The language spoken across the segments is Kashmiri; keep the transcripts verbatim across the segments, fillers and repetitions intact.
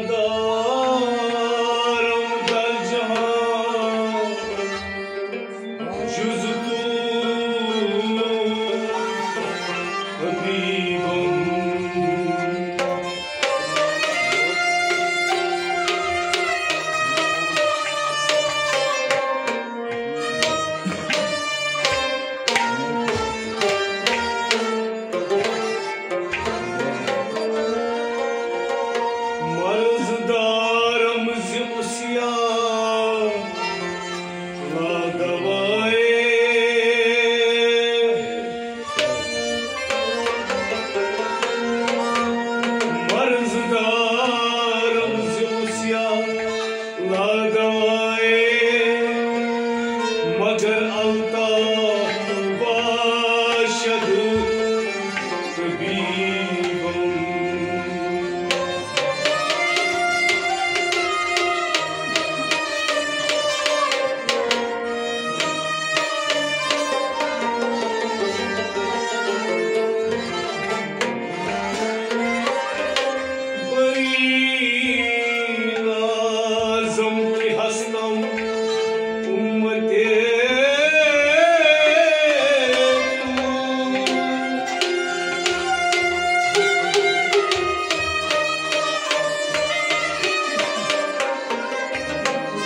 دارم در جہان جز تو حبیبم۔ مرض دارم ز عصیان لا دوائے۔ مرض دارم ز عصیان لا دوائے، مگر الطاف باشد طبیبم۔ بری نازم کی ہستم امتے تو۔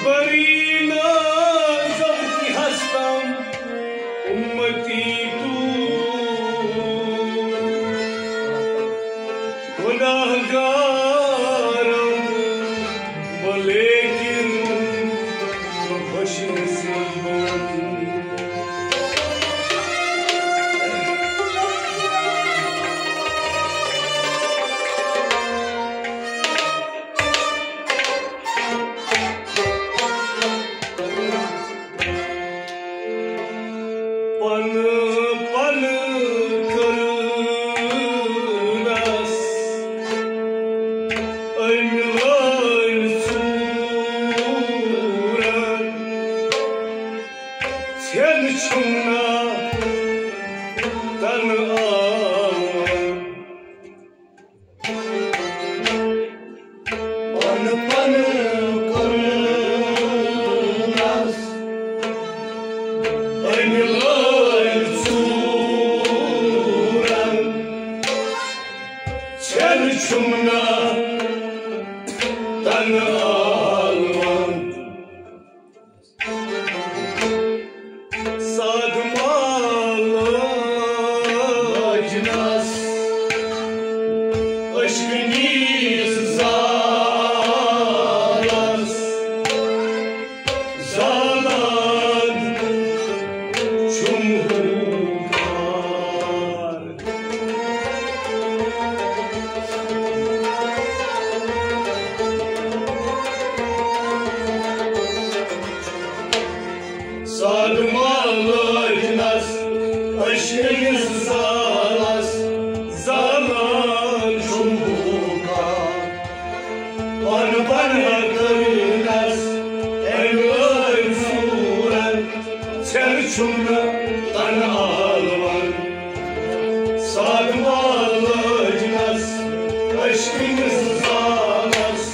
بری نازم کی ہستم امتی تو۔ گناہگارم بہ لیکن تو خوش نصیبم۔ پن پن کٔرنس أمۍ لٲلۍ ژوٗرن۔ ژھٮ۪ن چھُم نہ تنہٕ آوان۔ پن پن کٔرنس أمۍ لٲلۍ ژوٗرن۔ ژھٮ۪ن چھُم نہ تنہٕ آلوان۔ سادٕ مال لٲجنس عشقہٕ نیٖس زالس۔ زالان چھُم ہُنٛد سادٕ مال لٲجنس عشقہٕ نیٖس زالس۔ زالان چھُم ہُنٛد پن پن کٔرنس أمۍ لٲلۍ ژوٗرن۔ ژھٮ۪ن چھُم نہ تنہٕ آلوان۔ سادٕ مال لٲجنس عشقہٕ نیٖس زالس۔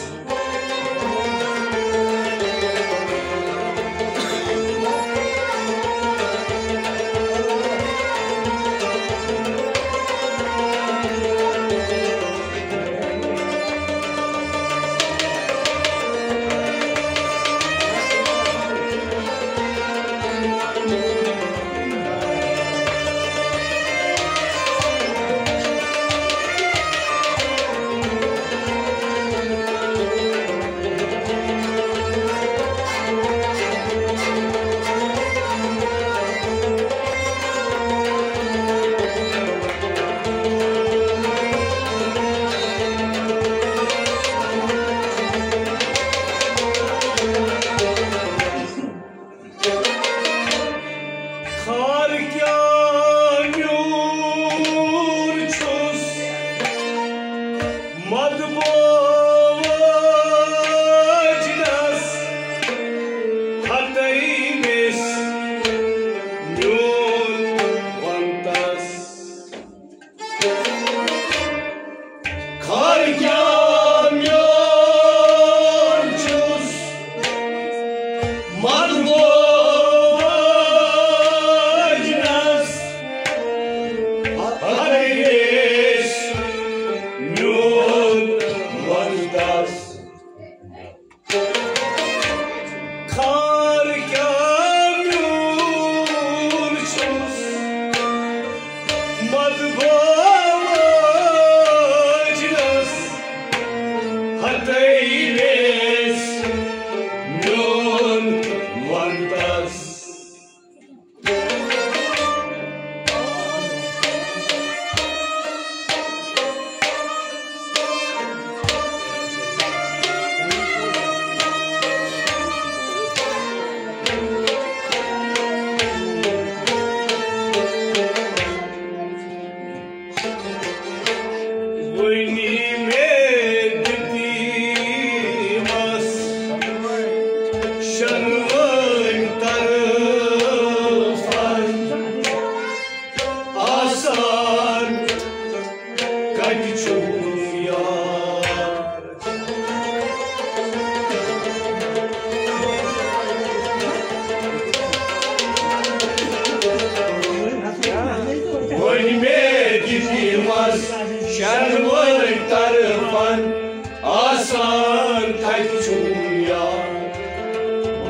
اَتہِ چھُم یار۔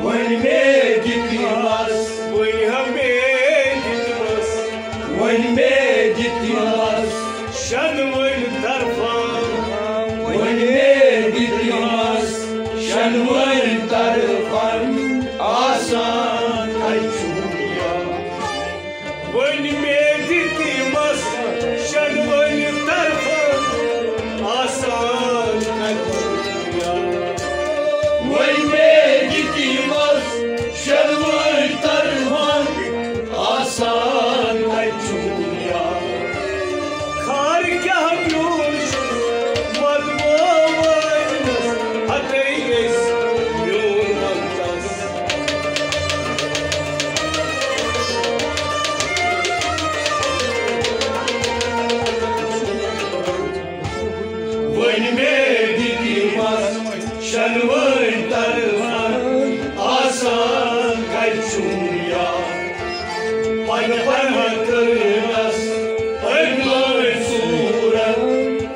وۄنۍ مےٚ دِتمَس، وۄنۍ ہا مےٚ دِتمَس، وۄنۍ مےٚ دِتمَس شٮ۪نوَنہِ طرفن۔ وۄنۍ مےٚ دِتمَس شٮ۪نوَنہِ طرفن۔ آسان اَتہِ چھُم یار۔ وۄنۍ مےٚ دِتمَس شٮ۪نوَنہِ طرفن۔ آسان اَتہِ چھُم یار۔ وۄنۍ مےٚ دِتمَس شٮ۪نوَنہِ طرفن۔ آسان اَتہِ چھُم یار۔ خار کیٛاہ میون چھُ، مدمو وٲلِس ہَتَے أسۍ میون وَنتَس۔ وۄنۍ مےٚ دِتمَس شٮ۪نوَنہِ طرفن۔ آسان کَتہِ چھُم یار۔ پَنہٕ پَنہٕ کٔرنَس أمۍ لٲج ژوٗرَن۔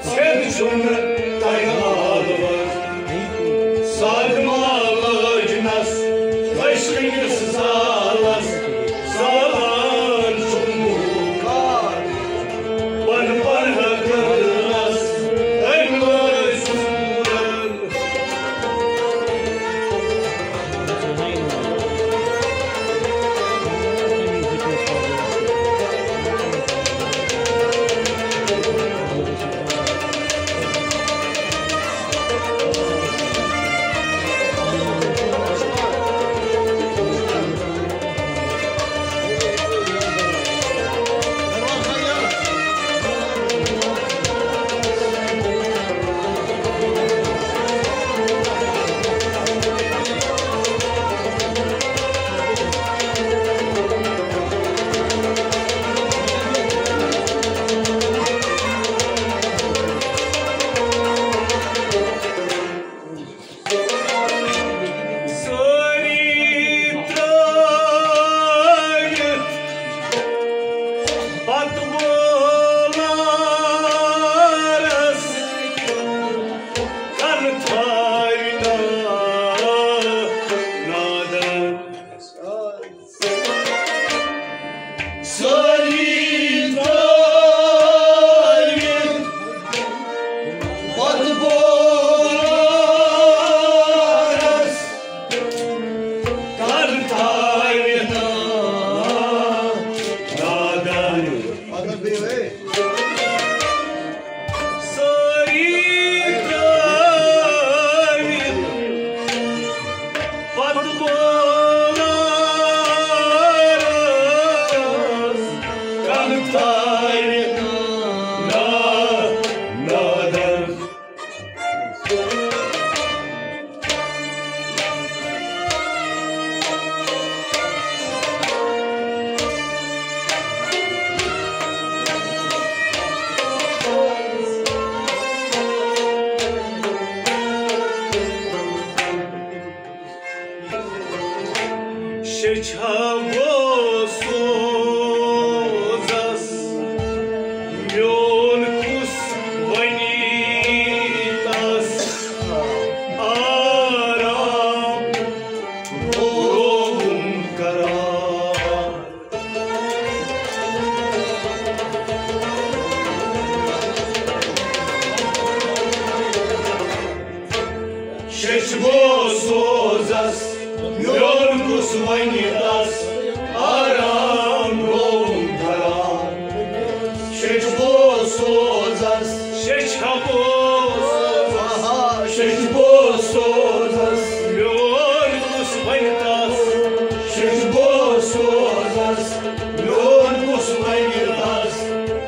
ژھٮ۪ن چھُم نہٕ تۄہہِ حالوَس۔ صدمہ لٲجنَس عشقہٕ کِس زالَس۔ زالان چھُم بہٕ کار۔ پَنہٕ پَنہٕ کٔرنَس أمۍ لٲج ژوٗرَن۔ سٲری ترٛٲوِتھ پتہٕ وولارس کن تھاوِ نادر۔ سٲری ترٛٲوِتھ پتہٕ بولارس کر تھاوِ نادر۔ سٲری ترٛٲوِتھ پتہٕ بولارس کن تھاوِ نا-، نادر۔ شیٚچھا گوٚو سوزس میون کُس ونی تس آرام رووُم قرار۔ شیٚچھ گوٚو سوزس، میون کُس ونہِ تس آرام رووُم قرار۔ شیٚچھ گوٚو سوزس، شیٚچھ ہا گوٚو سوزس، شیٚچھ گوٚو سوزس، میون کُس ونہِ تس۔ شیٚچھ گوٚو سوزس، میون کُس ونہِ تس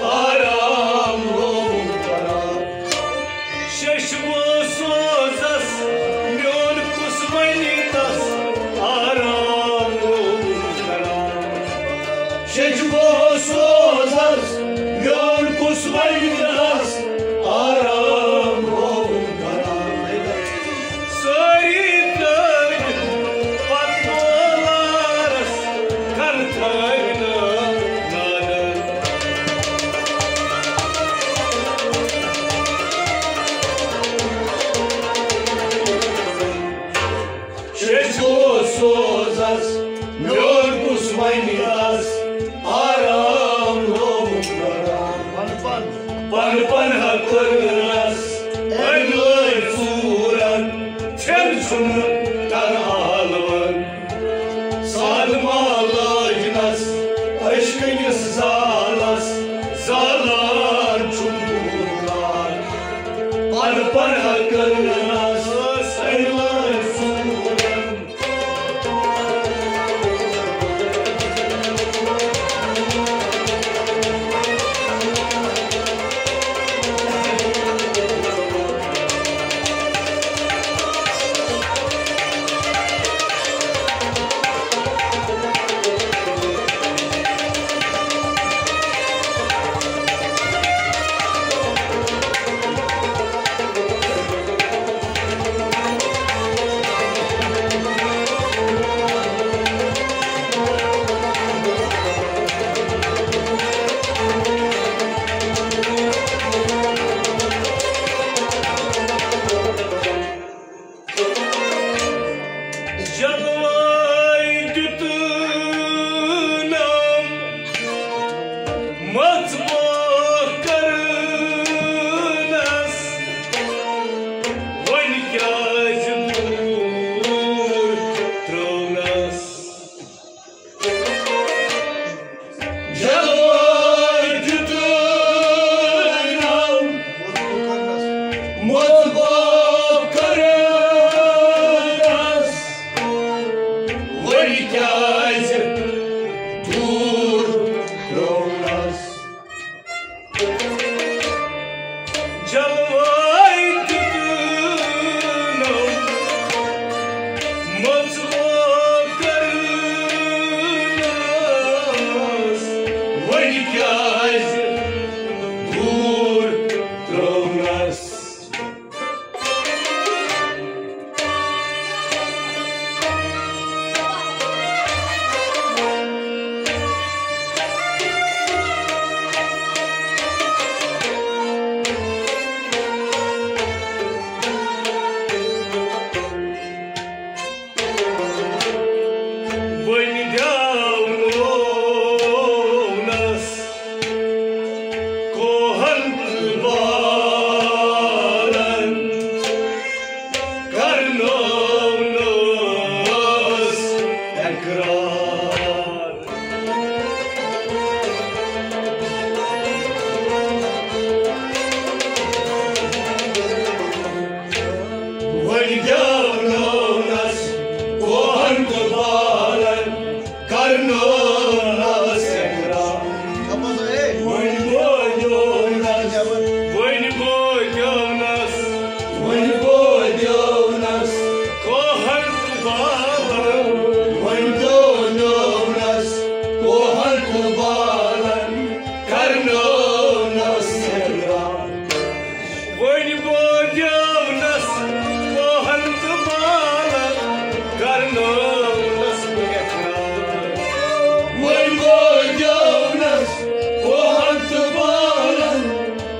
آرام رووُم قرار۔ شیٚچھ گوٚو سوزس، میون کُس ونہِ تس آرام رووُم قرار۔ شیٚچھ گوٚو سوزس، میون کُس ونہِ تس آرام رووُم قرار۔ کرنونس اقرار۔ وۄنۍ گیونونس کوہن تہٕ بالن، کرنونس اقرار۔ وۄنۍ بوزیونس، وۄنۍ بوزیونس، وۄنۍ بوزیونس کوہن تہٕ بالن، وۄنۍ بوزیونس کوہن تہٕ بالن، کرنونس اقرار۔ وۄنۍ بوزیونس کوہن تہٕ بالن، کرنونس اقرار۔ وۄنۍ بوزیونس کوہن تہٕ بالن،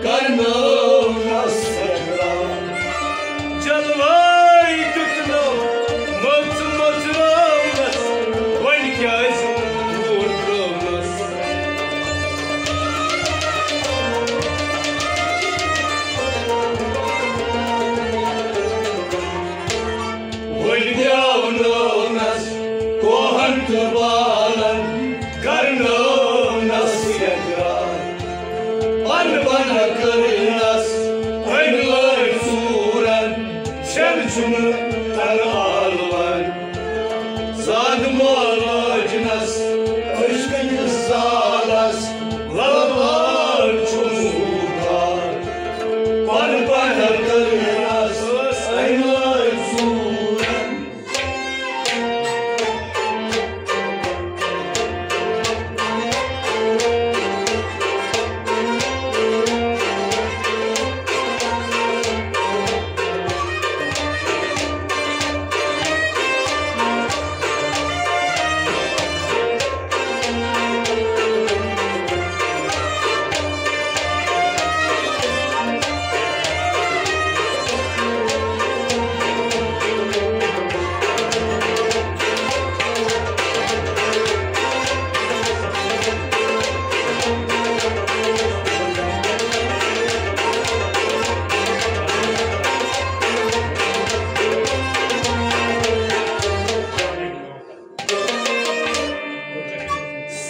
کرنونس اقرار۔ جلوے دیُتنو مٔژ مٔژراونس، وۄنۍ کیازِ ووٹ ترٲونس؟ وۄنۍ دیونونس کوہن تہٕ بالن، کرنونس اقرار۔ پن پن کٔرنس أمۍ لٲگۍ ژوٗرن، شٮ۪ن چھُنہٕ تران ٲلون۔ زاد مول لٲجنس عشقٕچ زالس، للہٕ لال چھُ موٗدار۔ پن پن کٔرنس أمۍ لٲگۍ ژوٗرن۔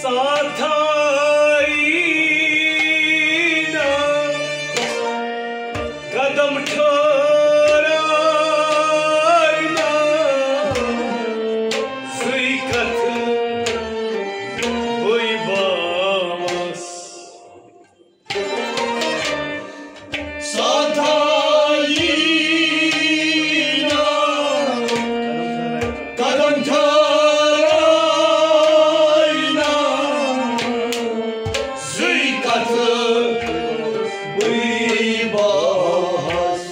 ساتھ آئی نا، قدم ٹھہرائے نا، سُے کتھ بُے باوس۔ ساتھ آئی نا، قدم ٹھہرائے نا، سُے کتھ بُے باوس۔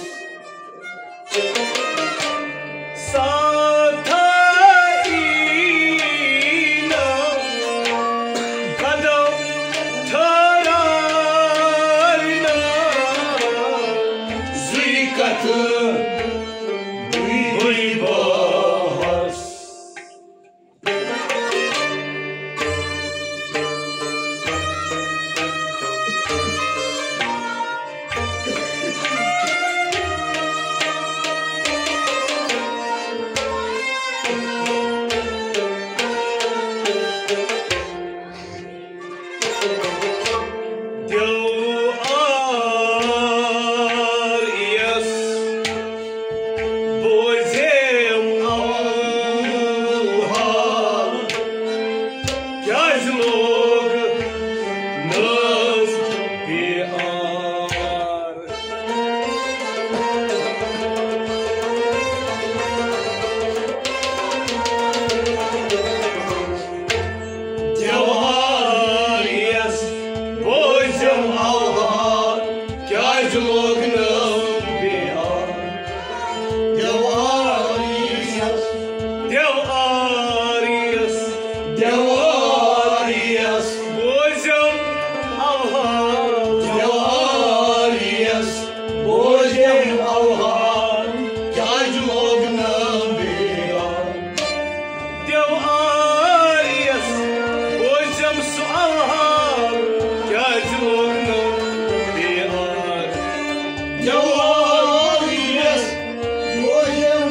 ساتھ آئی نا، قدم ٹھہرائے نا، سُے کتھ بُے باوس۔ دیو آر ایس بوزیم اوہا، کیازِ لوگ ناز بے آر؟ دیوار یس بوزم اوہار، کیازِ لوگ نہٕ بیار؟ دیوار یس، دیوار یس، دیوار یس بوزم اوہار، دیوار یس بوزم اوہار، کیازِ لوگ نہٕ بیار؟ دیوار یس بوزم سُہ اوہار، کیازِ لوگ نہٕ بیار؟ دیوار یس بوزم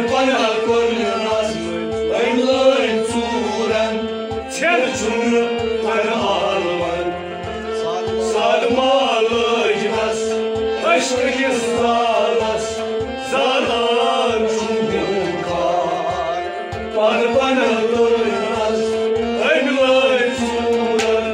پناہ کوٚرنس أمۍ لٲج ژوٗرن، ژھٮ۪ن چھُنہٕ تنہٕ عالمن۔ صدمہ لٲجنس عشقہٕ کِس زالس، زالان چھُم ہیوٗ خار۔ پنہٕ پناہ کوٚرنس أمۍ لٲج ژوٗرن۔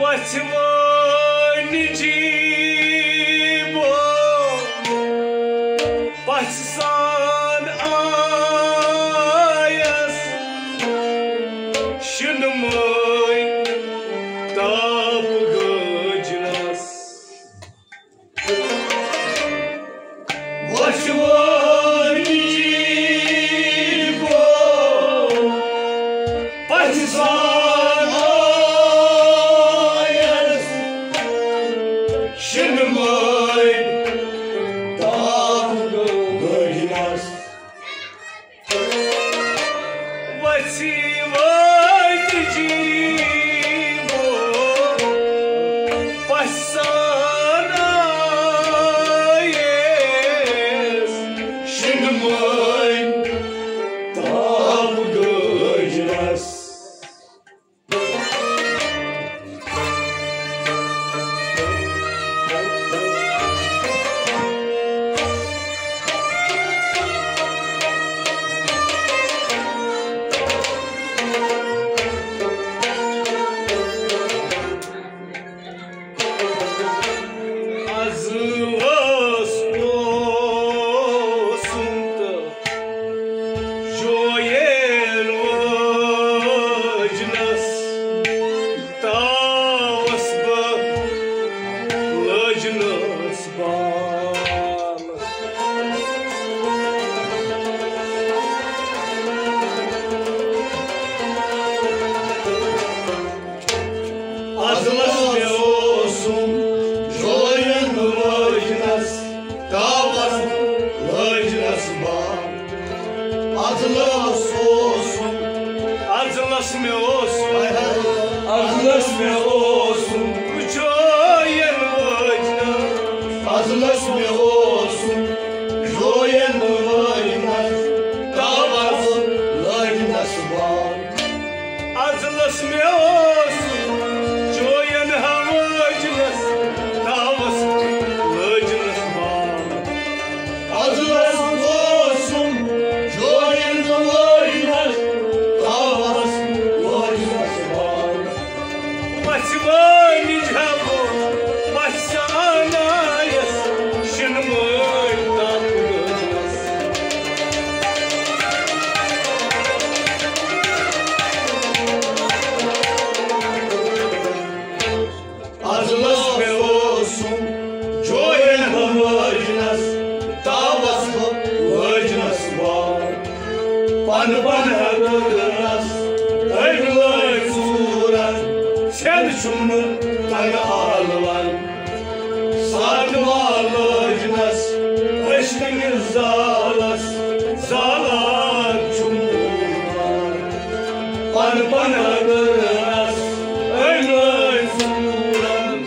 وَژھِ وٲنۍ جی بو پَژھِ سان آیَس، شِنہٕ مٲنۍ تاپہٕ گٲجنَس۔ وَژھِ وٲنۍ جی بو پَژھِ سان آیَس، شِنہٕ مٲنۍ تاپہٕ گٲجنَس۔ وَژھِ وٲتۍ جی بو پَژھِ سان آیَس، شِنہٕ مٲنۍ تاپہٕ گٲجنَس۔ از ٲس اوسُم تہٕ جوین وٲجنَس تاوَس بہٕ لٲجنَس بال۔ اَزلَس مےٚ اوسُم جوین وٲجنَس تاوَس لٲجنَس بال۔ اَزلَس اوسُم، اَزلَس مےٚ اوسُم، اَزلَس مےٚ اوسُم جوین وٲجنَس۔ اَزلَس مےٚ اوسُم جوین وٲجنَس تاوَس لٲجنَس بال۔ اَزلَس مےٚ اوس جوین ہاوٲجنَس تاوَس لٲجنَس بال۔ اَزلَس اوسُم جوین ہاوٲجنَس تاوَس لٲجنَس بال۔ پَژھِ وٲنِج ہاوو پَژھِ سان آیَس شِنہٕ مٲنۍ تاپہٕ گٲجنَس۔ اَزلَس مےٚ اوسُم جوین ہاوٲجنَس تاوَس لٲجنَس بال۔ پَنہٕ پَنہٕ ہَتہٕ گٔرنَس أمۍ لٲج ژوٗرَن، ژھٮ۪ن چھُم نہٕ تَگہٕ آلوَن۔ صدمہ لٲجنَس عشقہٕ کِس زالَس، زالان چھُم۔ پَنہٕ پَنہٕ ہَتہٕ گٔرنَس أمۍ لٲج ژوٗرَن۔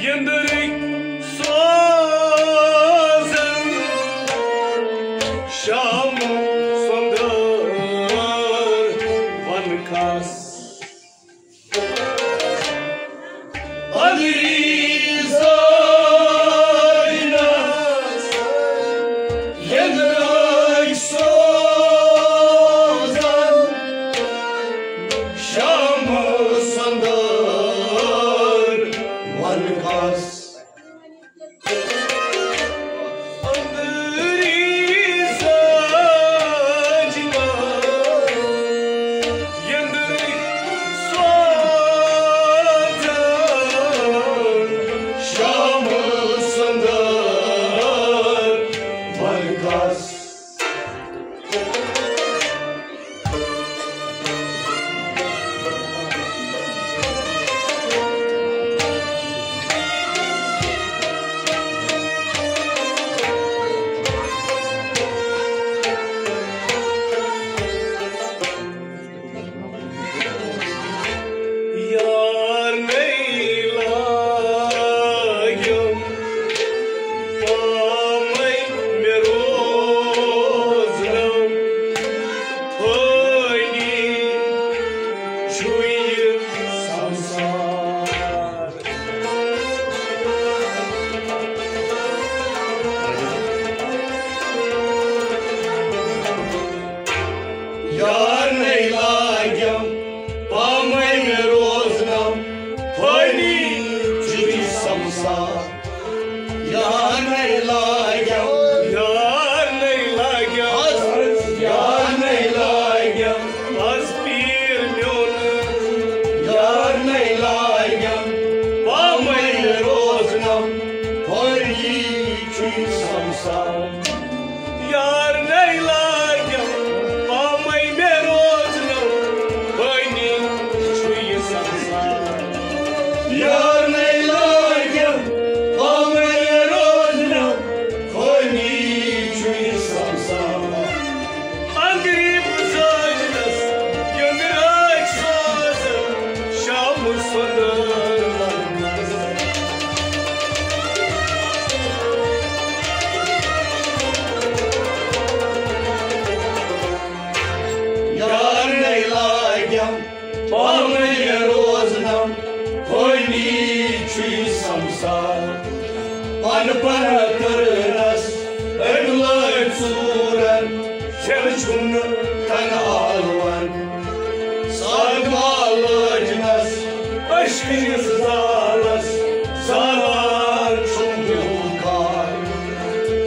أنٛدرٕکۍ سوزن شام سۄنٛدر ونہٕ کس۔ أنٛدری زٲجنس یندرٕکۍ سوزن شام سۄنٛدر ونہٕ کس۔ أنٛدری زٲج نہٕ یندرٕکۍ سوزن شام سۄنٛدر ونہٕ کس۔ یار نَے لاگٮ۪م پامَے مےٚ روزنَم فٲنی چھُ یہِ سمسار۔ یار نَے لاگٮ۪م پامَے مےٚ روزنَم فٲنی چھُ یہِ سمسار۔ یار نَے لاگٮ۪م، یار نَے لاگٮ۪م، از یار نَے لاگٮ۪م، از پیٖر میون۔ یار نَے لاگٮ۪م پامَے مےٚ روزنَم فٲنی چھُ یہِ سمسار۔ یار نَے لاگٮ۪م پامَے مےٚ روزنَم فٲنی چھُ یہِ سمسار۔ یار نَے لاگٮ۪م پامَے مےٚ روزنَم فٲنی چھُ یہِ سمسار۔ أنٛدری بہٕ زٲجنَس یٔنٛدرٕ رٲچھ سوزَن شام سۄنٛدر ونہٕ کس۔ یار نَے لاگٮ۪م پامَے مےٚ روزنَم فٲنی چھُ یہِ سمسار۔ پن پن کٔرنس أمۍ لٲج ژوٗرن، شٮ۪ل چھُنہٕ تن آلوَن۔ صدمہ لٲجنس أچھنِس زالس، زالان چھُم گُلہٕ کار۔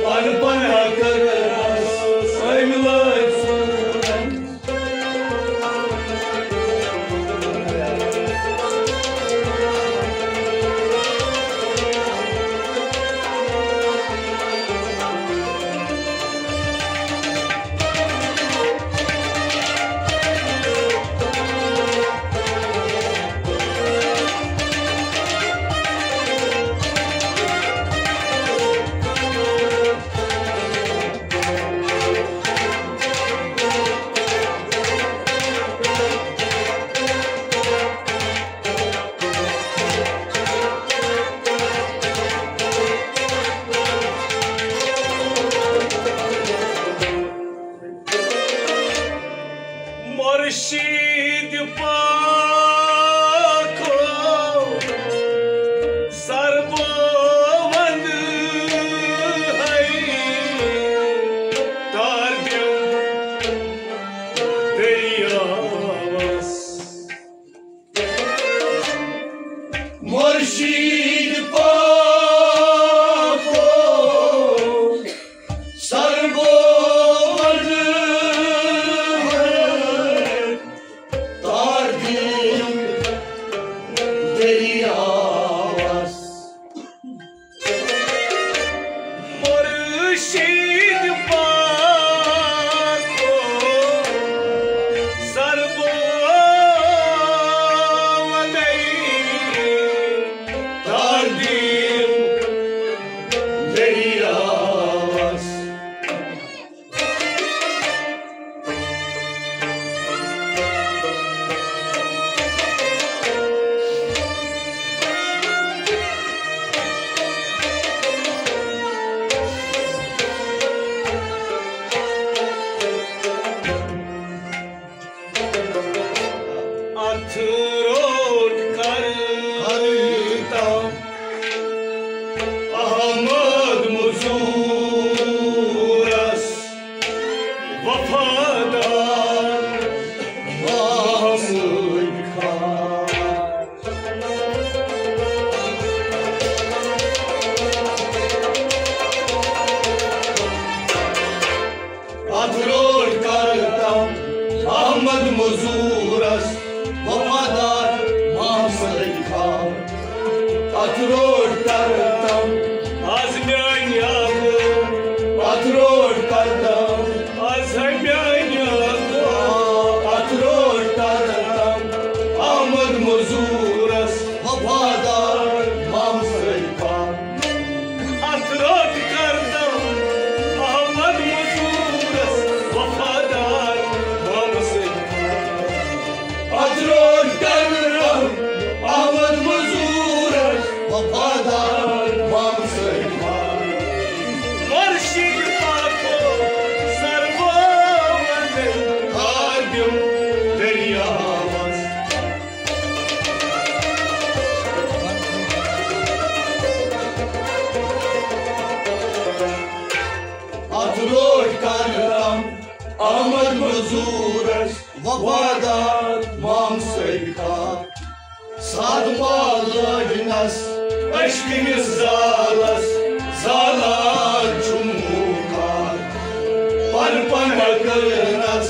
پن پن کٔرنس أمۍ لٲج ژوٗرن۔ مرشد پاکو سربو وند ہے تار دیو دریاوس۔ مرشد پاکو سربو وند ہے تار دیو دریاوس۔ مرشد پاکو سربو وند ہے تار اتھ روٹ کردم، از میانہِ اکھ، اتھ روٹ کردم، از میانہِ اکھ، اتھ روٹ کردم، احمد مزورس وفادار مام صٲبا۔ اتھ روٹ کردم، احمد مزورس وفادار مام صٲبا۔ اتھ روٹ کردم، احمد مزورس وفادار مام صٲبا۔ مرشد پاکو سرو وندن خادم دریاوس۔ اتھ روٹ کردم، احمد مزورس وفادار مام صٲبا۔ سادٕ مال لٲگنس عشقہٕ کِس زالس، زالان چھُم ہوٗکار۔ پن پن ہٮ۪کہٕ نہٕ